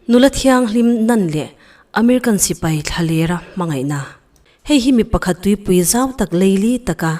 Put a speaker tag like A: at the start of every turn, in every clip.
A: Nula thianghlim nan leh American sipai thlalera hmangaihna. Hei hi mi pakhat tuipui zau tak leili taka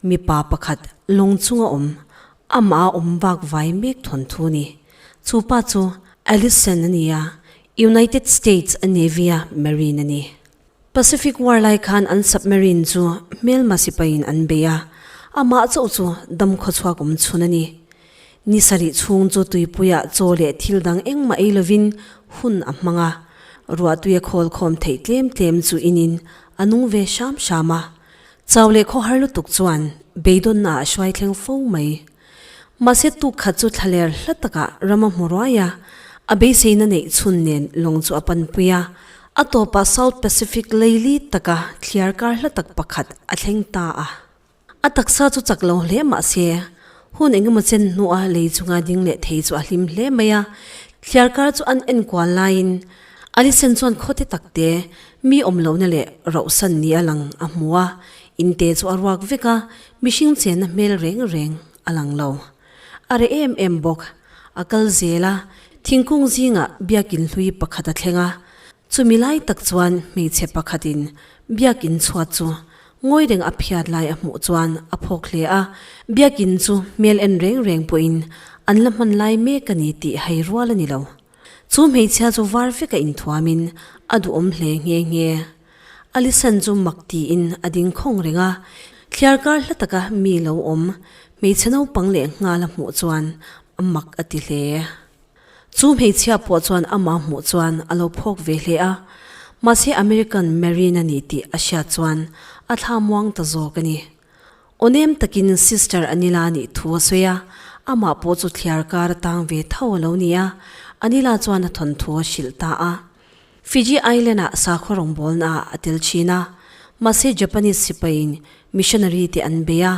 A: mipa pakhat lawng chunga awm, amah a awm vak vai mek thawnthu ni. Chu pa chu Allison a ni a, United States a Navy-a Marine a ni. Pacific War lai khan an submarine chu hmelma sipaiin an bei a, amah chauh chu dam khawchhuak awm chhun a ni. Ni sarih chhung chu tuipuiah chaw leh thil dang engmah ei lovin hun a hmang a, ruahtui a khawl khawm theih tlem tlem chu inin a nung ve hram hram a. Chau leh khawhar lutuk chuan beidawnna a hruai thleng fo mai. Mahse tuk khat chu thlaler hla takah ram a hmu ruai a, a beiseina neih chhun nen lawng chu a panpui a, a tawpah South Pacific leili taka thliar kar hla tak pakhat a thleng ta a. A taksa chu chak lo hle mah se, hun engemaw chen hnua lei chunga ding leh thei chu a hlim hle mai a, thliar kar chu an enkual laiin Alison chuan khawte takte mi awm lohna leh rauhsan ni a lang a hmu a, inte chu a ruak vek a, mihring chenna hmel reng reng a lang lo. A reh em em bawk. A kal zel a, thingkung zingah biakin hlui pakhat a thleng a, chumi lai tak chuan hmeichhe pakhatin biakin chhuat chu ngawi reng a phiat lai a hmuh chuan a phawk hle a, biakin chu hmel en reng reng pawhin an la hman lai mek a ni tih hai rual a ni lo. Chu hmeichhia chu var vek a inthuamin a duhawm hle nghe nghe. Alison chu mak tiin a ding khawng reng a, thliar kar hla taka mi lo awm hmeichhe naupang leh nghal a hmuh chuan a mak a ti hle. Chu hmeichhia pawh chuan amah hmuh chuan a lo phawk ve hle a, mahse American Marine a ni tih a hriat chuan a thla muang ta zawk a ni. Aw nem takin Sister Anila nih thu a sawi a, amah pawh chu thliar kar a tang ve tho a lo ni a, Anila chuan a thawnthu a hrilh ta a. Fiji Island-ah sakhaw rawngbawlna ah a tel thin a, mahse Japanese sipaiin missionary te an bei a,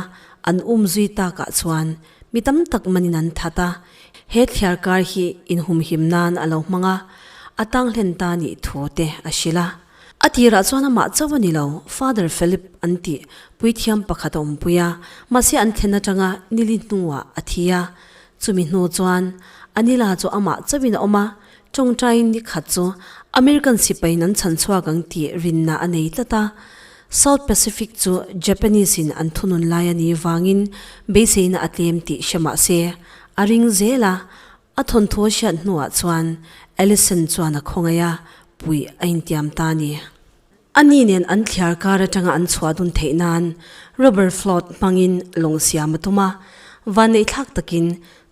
A: an um zui takah chuan mi tam tak manin an that a, he thliar kar hi inhumhim nan a lo hmang a, a tang hlen ta nih thu te a hrilh a. A tirah chuan amah chauh a ni lo, Father Philip an tih puithiam pakhat a awmpui a, mahse an thlen atanga nili hnuah a thi a. Chumi hnu chuan Anila chu amah chauhin a awm a, tawngtaiin ni khat chu American sipaiin an chhan chhuak ang tih rinna a nei tlat a. South Pacific chu Japanese in an thunun lai a nih vangin beiseina a tlem tih hre mah se a ring zel a, A thawnthu a hriat hnuah chuan Allison chuan a khawngaih a, puih a intiam ta a ni. A ni nen an thliar kar atanga an chhuah dun theih nan rubber float hmangin lawng siam a tum a, vanneihthlak takin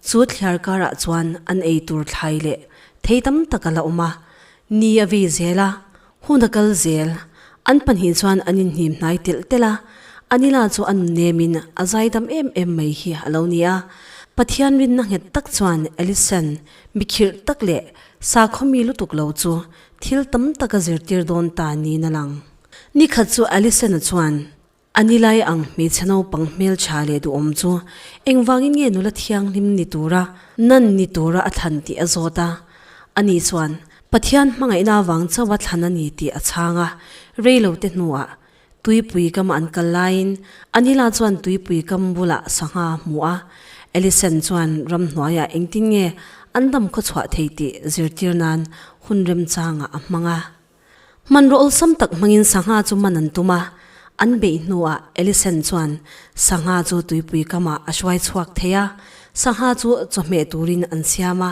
A: chu thliar karah chuan an ei tur thlai leh thei tam tak a la awm a, ni a vei zel a, hun a kal zel. An pahnih chuan an inhnim hnai telh telh a, Anila chu a nunnemin a zaidam em em mai hi a lo ni a. Pathian rinna nghet tak chuan Alison mikhirh tak leh sakhaw mi lutuk lo chu thil tam tak a zirtir dawn ta niin a lang. Nikhat chu Alison-a chuan Anilai ang hmeichhe naupang hmeltha leh duhawm chu engvangin nge nula thianghlim ni tura nan ni tura a thlan tih a zawt a. Ani chuan Pathian hmangaihna avang chauha thlan a ni tih a chhang a, reilote hnuah Tuipui kam an kal laiin Anila chuan tuipui kam bulah sangha a hmu a, Alison chuan ramhnuaiah engtin nge an dam khawchhuah thei tih zirtir nan hun remchangah a hmang a. Hmanraw awlsam tak hmangin sangha chu man an tum a, an beih hnuah Alison chuan sangha chu tuipui kamah a hruai chhuak thei a, sangha chu chawhmeh turin an siam a,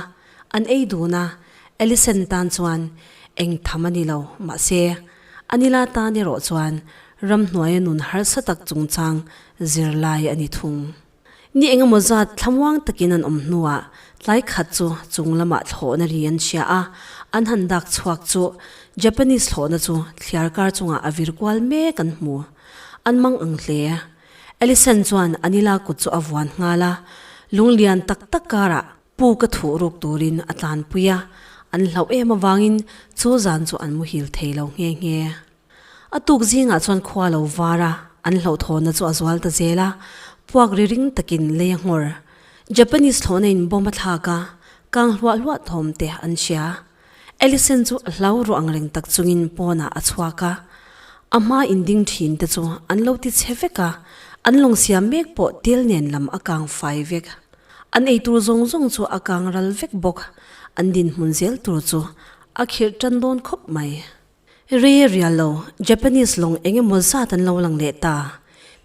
A: an ei dun a, Alison tan chuan eng tham a ni lo, mahse, Anila tan erawh chuan ramhnuaia nun harsa tak chungchang zirlai a ni thung. Ni engemaw zat thlamuang takin an awm hnuah tlai khat chu chung lamah thlawhna ri an hria a, an han dak chhuak chu Japanese thlawhna chu thliar kar chungah a vir kual mek an hmu. An mang ang hle. Alison chuan Anila kut chu a vuan nghal a, lunglian tak tak karah Pu ka thuh ruk turin a tlanpui a, an hlauh em avangin chu zan chu an muhil thei lo nghe nghe. A tuk zingah chuan khua lo var a, an hlauhthawnna chu a zual ta zel a, puak ri ring takin lei a nghawr. Japanese thlawhna in bomb a thlak a, kang hluah hluah thawm te an hria. Alison chu a hlau ruah ang reng tak chungin pawnah a chhuak a, a hma in ding thin te chu an lo ti chhe vek a, an lawng siam mek pawh tel nen lam a kang fai vek. An eitur zawng zawng chu a kang ral vek bawk, an dinhmun zel tur chu. A khirh tan dawn khawp mai. Rei a rial lo, Japanese lawng eng emaw zat an lo lang leh ta.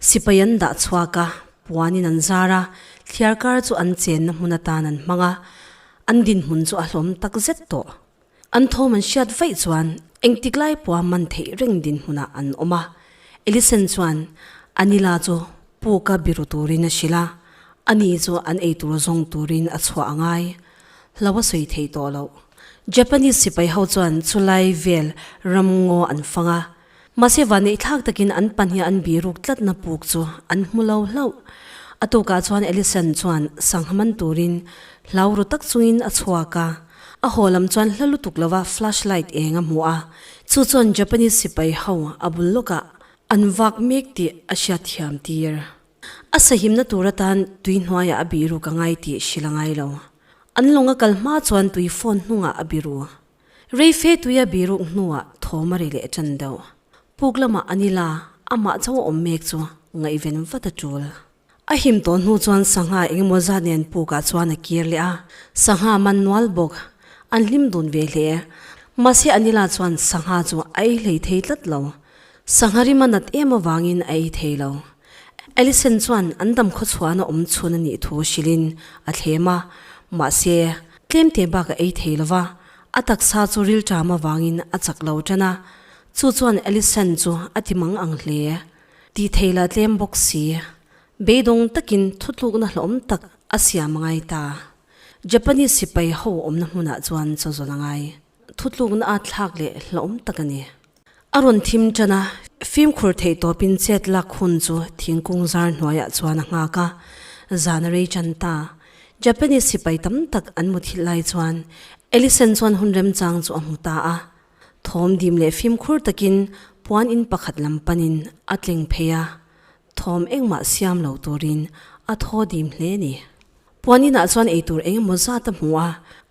A: Sipai an dah chhuak a, puanin an zar a, thliarkar chu an chenna hmun atan an hmang a, an dinhmun chu a hlawm tak zet tawh. An thawm an hriat vaih chuan engtik lai pawha man theih reng dinhmunah an awm a. Ellison chuan Anila chu puka biru turin a hrilh a, ani chu an eitur zawng turin a chhuah a ngai. Hlo a sawi thei tawh loh. Japanese sipai ho chuan chulai vel ramngaw an fang a. Mahse vanneihthlak takin an pahnih an biruk tlatna puk chu an hmu lo hlauh. A tukah chuan Ellison chuan sangha man turin hlau ru tak chungin a chhuak a. A haw lam chuan hla lutuk lova flashlight eng a hmu a, chu chuan Japanese sipai ho a bul lawkah an vak mek tih a hriatthiam tir. A sahimna tur atan tui hnuaiah a biruk a ngai tih hrilh a ngai lo. An lawng a kal hma chuan tui phone hnungah a biru. Rei fe tuia biruk hnuah thawm a ri leh tan deuh. Puk lamah a ni la, amah chauh a awm mek chu ngaihven vat a tul. A him tawh hnu chuan sangha engemaw zat nen pukah chuan a kir leh a, sangha man nual bawk. An hlim dun ve hle. Mahse Anila chuan sangha chu a ei hlei thei tlat lo. Sangha rim a nat em avangin a ei thei lo. Allison chuan an dam khawchhuahna awm chhun a nih thu hrilhin a thlem a, mahse tlemte bak a ei thei lo va, a taksa chu rilṭam avangin a chak lo tan a, chu chuan Allison chu a ti mang ang hle. Tih thei la tlem bawk si. Beidawng takin thutlukna hlawm tak a siam a ngai ta. Japanese sipai ho awmna hmunah chuan chaw zawn a ngai. Thutlukna a thlak leh hlawm tak a ni. A rawn thim tan a, fimkhur theih tawpin chet lak hun chu thingkung zar hnuaiah chuan a nghak a. Zan a rei tan ta. Japanese sipai tam tak an muthilh lai chuan Ellison chuan hun remchang chu a hmu ta a. Thawm dim leh fimkhur takin puan in pakhat lam panin a tleng phei a, thawm engmah siam lo turin a thaw dim hle ni. Puan inah chuan eitur eng emaw zat a hmu a,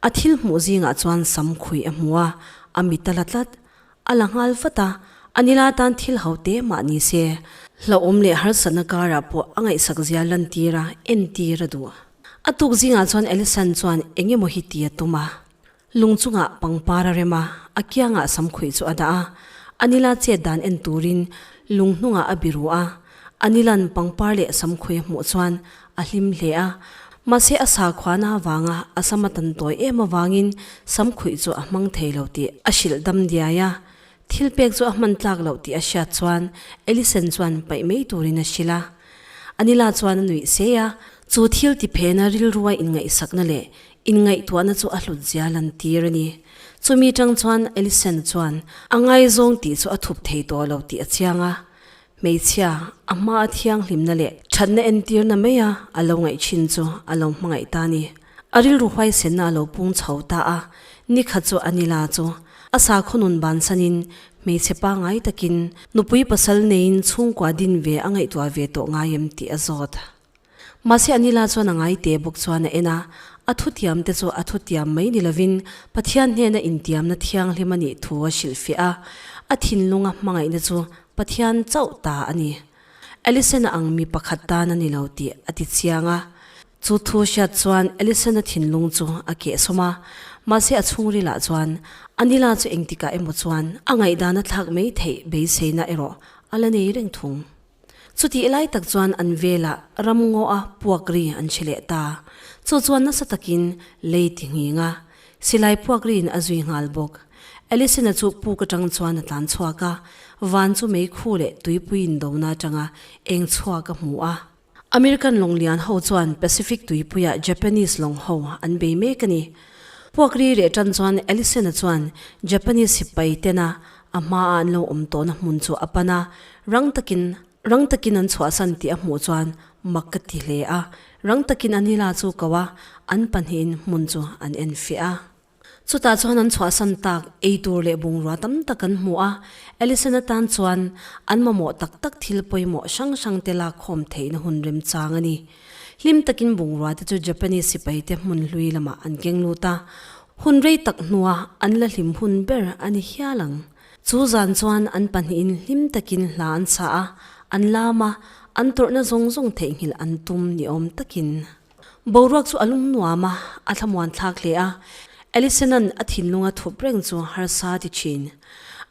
A: a thil hmuh zingah chuan sam khuih a hmu a, a mit a la tlat. A la nghal vat a, a nila tan thil ho te mah ni se, hlauhawm leh harsatna karah pawh a ngaihsak zia lantir a, entir a duh. A tuk zingah chuan Alison chuan eng emaw hi ti a tum a. Lung chungah pangpar a rem a, a kiangah samkhuih chu a dah a. Anila chet dan en turin lung hnungah a biru a. Anilan pangpar leh samkhuih a hmuh chuan a hlim hle a. Mahse a sakhuana avanga a sam a tan tawi em avangin samkhuih chu a hmang thei lo tih a hrilh dam diai a. Thil pek chu a hman tlak loh tih a hriat chuan Ellison chuan paih mai turin a hrilh a. Anila chuan a nuih sei a, chu thil ti phena rilrua inngaihsakna leh Inngaihtuahna chu a hlut zia lantir a ni. Chumi tang chuan Ellison chuan a ngaizawng tih chu a thup thei tawh lo tih a chiang a. Hmeichhia, a hma a thianghlimna leh thatna entirna maia a lo ngaih thin chu a lo hmangaih ta a ni. A rilru huaisenna a lo pung chho ta a, nikhat chu Anila chu a sakhaw nun bansanin hmeichhe pangngai takin nupui pasal neiin chhungkua din ve a ngaihtuah ve tawh ngai em tih a zawt. Mahse Anila chuan a ngai te bawk chuan a en a, a thutiam te chu a thutiam mai ni lovin Pathian hnena intiamna thianghlim a nih thu a hrilhfiah a, a thinlunga hmangaihna chu Pathian chauh ta a ni. Alison-a ang mi pakhat tan a ni lo tih a ti chiang a. Chu thu hriat chuan Alison-a thinlung chu a kehsawm a, mahse a chhungrilah chuan Anila chu engtikah emaw chuan a ngaihdan a thlak mai theih beiseina erawh a la nei reng thung. Chutih lai tak chuan an velah ramngaw a puak ri an hre leh ta. Chu chuan nasa takin lei ti nghing a, silai puak riin a zui nghal bawk. Alison-a chu puk atang chuan a tlan chhuak a, van chu meikhu leh tuipui indona atanga eng chhuak a hmu a. American lawng lian ho chuan Pacific tuipuiah Japanese lawng ho an bei mek a ni. Puak ri reh tan chuan Alison-a chuan Japanese sipai tena A hmaah an lo awm tawhna hmun chu a pan a, rang takin rang takin an chhuahsan tih a hmuh chuan mak ka ti hle a, rang takin Anila chu ko a, an pahnihin hmun chu an en fiah a. Chutah chuan an chhuahsan tak ei tur leh bungrua tam tak an hmu a, Allison atan chuan an mamawh tak tak thil pawimawh hrang hrang te lakkhawm theihna hun remchang a ni. Hlim takin bungrua te chu Japanese sipai te hmun hlui lamah an keng lut a, Hun rei tak hnua an la hlim hun ber a ni hial ang. Chu zan chuan an pahnihin hlim takin hla an sa a, an lam a, an tawrhna zawng zawng theihnghilh an tum ni awm takin. Boruak chu a lung nuam a, a thlamuan thlak hle a. Allison-a'n a thinlunga thup reng chu harsa ti thin.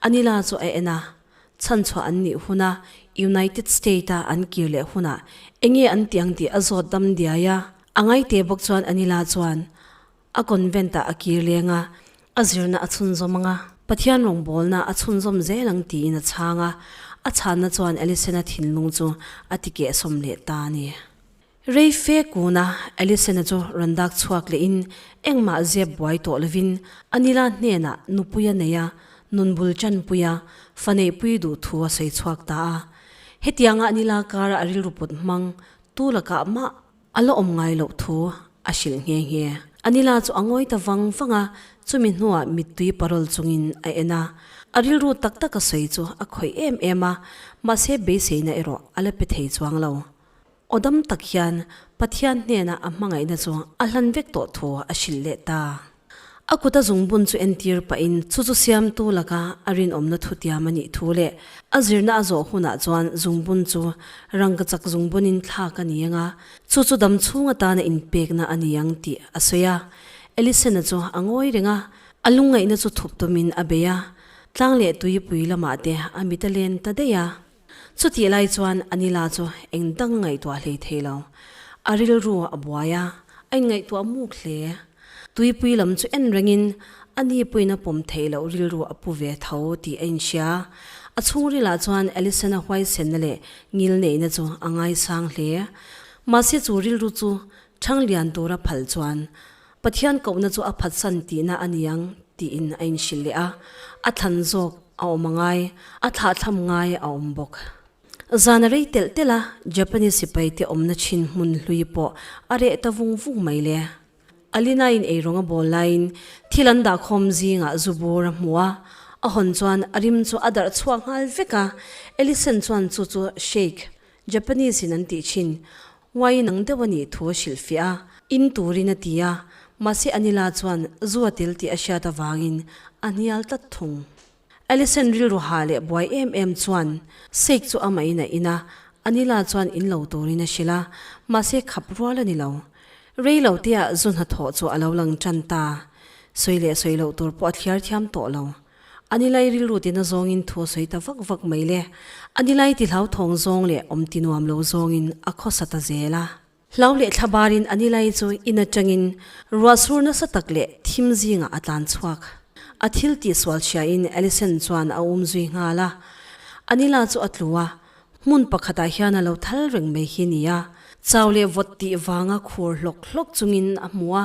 A: Anila chu a en a, chhanchhuah an nih huna United State-a an kir leh hunah enge an tih ang tih a zawt dam diai a. A ngaite bawk chuan Anila chuan a convent-ah a kir leng a, a zirna a chhunzawm ang a, Pathian rawngbawlna a chhunzawm zel ang tiin a chhang a, a chhanna chuan Allison-a thinlung chu a ti kehsawm leh ta a ni. Rei fe kuna Allison-a chu rawn dak chhuak lehin engmah zep buai tawh lovin Anila hnenah nupui a nei a, nun bul chanpui a, fa neihpui duh thu a sawi chhuak ta a. Hetianga Anila kara a rilru put hmang tu lakah mah A la awm ngai loh thu a hrilh nghe nghe. Anila chu a ngawi ta vang vang a, chumi hnuah mittui parawl chungin a en a. A rilru tak tak a sawi chu a khawih em em a, mahse beiseina erawh a la pe thei chuang lo. Aw dam tak hian Pathian hnena a hmangaihna chu a hlan vek tawh thu a hrilh leh ta. A kut a zungbun chu entir pahin chu chu siamtu laka a rinawmna thutiam a nih thu leh a zirna a zawh hunah chuan zungbun chu rangkachak zungbunin thlak a ni ang a, chu chu dam chhung atana inpekna a ni ang tih a sawi a. Allison-a chu a ngawi reng a, a lungngaihna chu thup tumin a bei a, tlang leh tuipui lamah te a mit a len ta daih a. Chutih lai chuan Anila chu eng dang ngaihtuah hlei thei lo. A rilru a buai a, a inngaihtuah muk hle. Tuipui lam chu en rengin a ni puiin a pawm theih loh rilru a pu ve tho tih a inhria. A chhungrilah chuan Allison-a huaisenna leh ngilneihna chu a ngaisang hle. Mahse chu rilru chu ṭhang lian tura phal chuan Pathian kohna chu a phatsan tihna a ni ang tiin a inhrilh leh a, a thlan zawk a awm a ngai, a thlahthlam ngai a awm bawk. Zan a rei telh telh a, Japanese sipai te awmna chhin hmun hlui pawh a reh ta vung vung mai le. Alina-in eirawng a bawl laiin thil an dahkhawm zingah zu bur a hmu a, a hawn chuan a rim chu a darh chhuak nghal vek a, Ellison chuan chu chu Shake, Japanese-in an tih thin, Uai nang deuh a nih thu a hrilhfiah a, in turin a ti a, mahse Anila chuan zu a tel tih a hriat avangin a hnial tlat thung. Allison rilru hah leh buai em em chuan Sake chu amahin a in a, Anila chuan in lo turin a hrilh a, mahse khap rual a ni lo. Rei lo teah zu hnathawh chu a lo lang tan ta. Sawi leh sawi loh tur pawh a thliar thiam tawh lo. A nilai rilru tina zawngin thu a sawi ta vak vak mai le. A nilai ti hlauthawng zawng leh awm ti nuam lo zawngin a khawsa ta zel a. Hlau leh thlabarin a nilai chu in atangin ruah sur nasa tak leh thim zingah a tlan chhuak. A thil tih sual chhiain Allison chuan a um zui nghal a. A nila chu a tlu a, Hmun pakhatah hian a lo thal reng mai hi nia. Chau leh vawt tih vanga khur hlawk hlawk chungin a hmu a,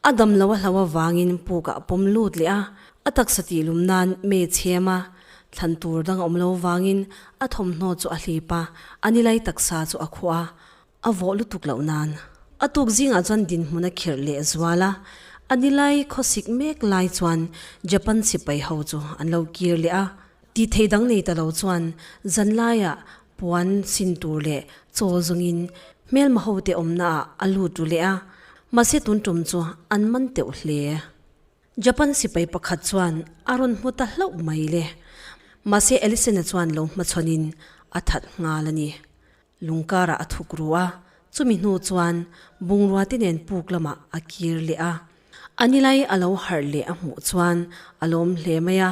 A: a dam lo a hlo avangin pukah a pawm lut leh a, a taksa tih lum nan mei chhem a, thlan tur dang a awm lo vangin a thawmhnaw chu a hlip a, a nilai taksa chu a khuah a, A vawh lutuk loh nan. A tuk zingah chuan dinhmun a khirh leh zual a, a nilai khawsik mek lai chuan Japan sipai ho chu an lo kir leh a. Tih theih dang nei ta lo chuan zanlaiah puan sin tur leh chaw zawngin hmelma hote awmnaah a lut ru leh a, mahse tun tum chu an man teuh hle. Japan sipai pakhat chuan a rawn hmu ta hlauh mai le. Mahse Allison-a chuan lo hmachhawnin a that nghal a ni. Lungkarah a thuk ru a, chumi hnu chuan bungrua te nen puk lamah a kir leh a. A nilai a lo harh leh a hmuh chuan a lawm hle mai a,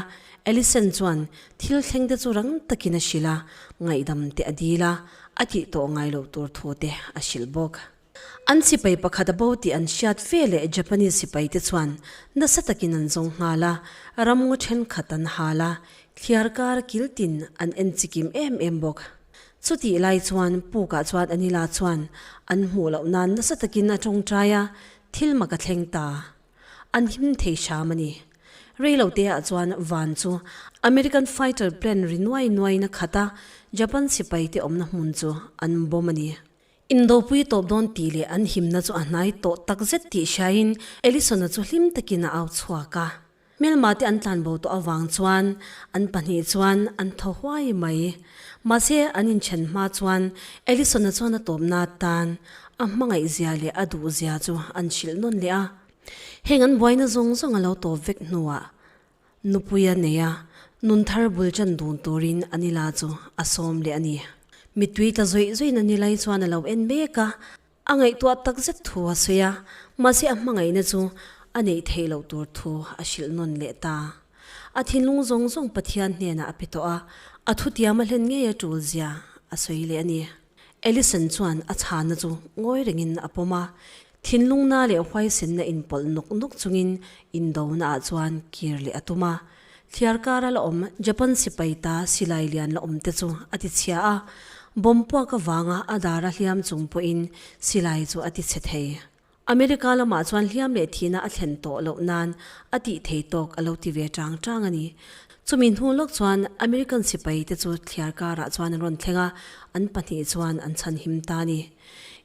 A: Allison chuan thil thleng te chu rang takin a hrilh a, ngaihdam te a dil a, a tih tawh ngai loh tur thu te a hrilh bawk. An sipai pakhat a bo tih an hriat ve leh Japanese sipaite chuan nasa takin an zawng nghal a, ramngaw thenkhat an hal a, thliar kar kil tin an en chikim em em bawk. Chutih lai chuan pukah chuan Anila chuan an hmuh loh nan nasa takin a tawngtai a, thil mak a thleng ta. An him thei hram a ni. Reilote ah chuan van chu American fighter plane ri nuai nuaiin a khat a, Japan sipaite awmna hmun chu an bomb a ni. Indopui tawp dawn tih leh an himna chu a hnai tawh tak zet tih hriain Ellison-a chu hlim takin a au chhuak a. Hmelma te an tlanbo tawh avang chuan an pahnih chuan an thaw huai mai. Mahse an inthen hma chuan Ellison-a chuan a tawpna atan a hmangaihzia leh a duhzia chu an hrilh nawn leh a. Heng an buaina zawng zawng a lo tawp vek hnuah Nupui a nei a, nun thar bul chan dun turin Anila chu a sawm leh a ni. Mittui tla zawih zawihin Anilai chuan a lo en mek a, a ngaihtuah tak zet thu a sawi a, mahse a hmangaihna chu a neih theih loh tur thu a hrilh nawn leh ta. A thinlung zawng zawng Pathian hnenah a pe tawh a, a thutiam a hlen ngei a tul zia a sawi leh a ni. Ellison chuan a chhana chu ngawi rengin a pawm a, thinlungna leh huaisenna inpawlh nawk nawk chungin indona ah chuan kir leh a tum a. Thliar kara la awm Japan sipai ta silai lian la awm te chu a ti chhia a, bomb puak avanga a dara hliam chung pawhin silai chu a ti chhe thei. America lamah chuan hliam leh thihna a thlen tawh loh nan a tih thei tawk a lo ti ve chang chang a ni. Chumi hnu lawk chuan American sipai te chu thliar karah chuan an rawn thleng a, an pahnih chuan an chhan him ta a ni.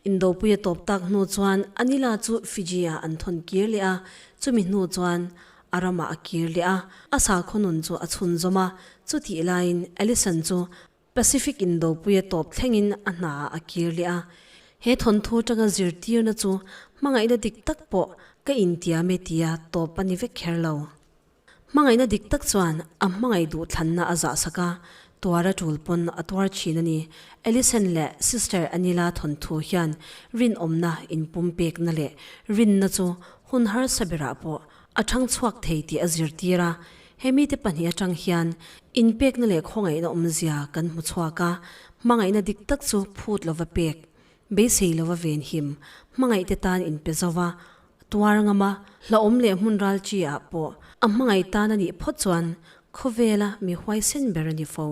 A: Indopui a tawp tak hnu chuan Anila chu Fiji ah an thawn kir leh a, chumi hnu chuan a ramah a kir leh a, a sakhaw nun chu a chhunzawm a, chutih laiin Allison chu Pacific Indopuia tawp thlengin a hna ah a kir leh a, he thawnthu atanga zirtirna chu hmangaihna dik tak pawh ka intiam e tia tawp a ni vek kher lo. Hmangaihna dik tak chuan a hmangaih duh thlanna a zahsak a, tuar a tul pawn a tuar thin a ni. Allison leh Sister Anila thawnthu hian rinawmna inpumpekna leh rinna chu hun harsa berah pawh A chhang chhuak thei tih a zirtir a, he mite pahnih atang hian inpekna leh khawngaihna awmzia kan hmu chhuak a, hmangaihna dik tak chu phut lova pek, beisei lova venhim, hmangaihte tan inpe zo va, tuar ngam a, hlauhawm leh hmun ral chi ah pawh a hmangaih tan a nih phawt chuan khawvela mi huaisen ber a ni fo.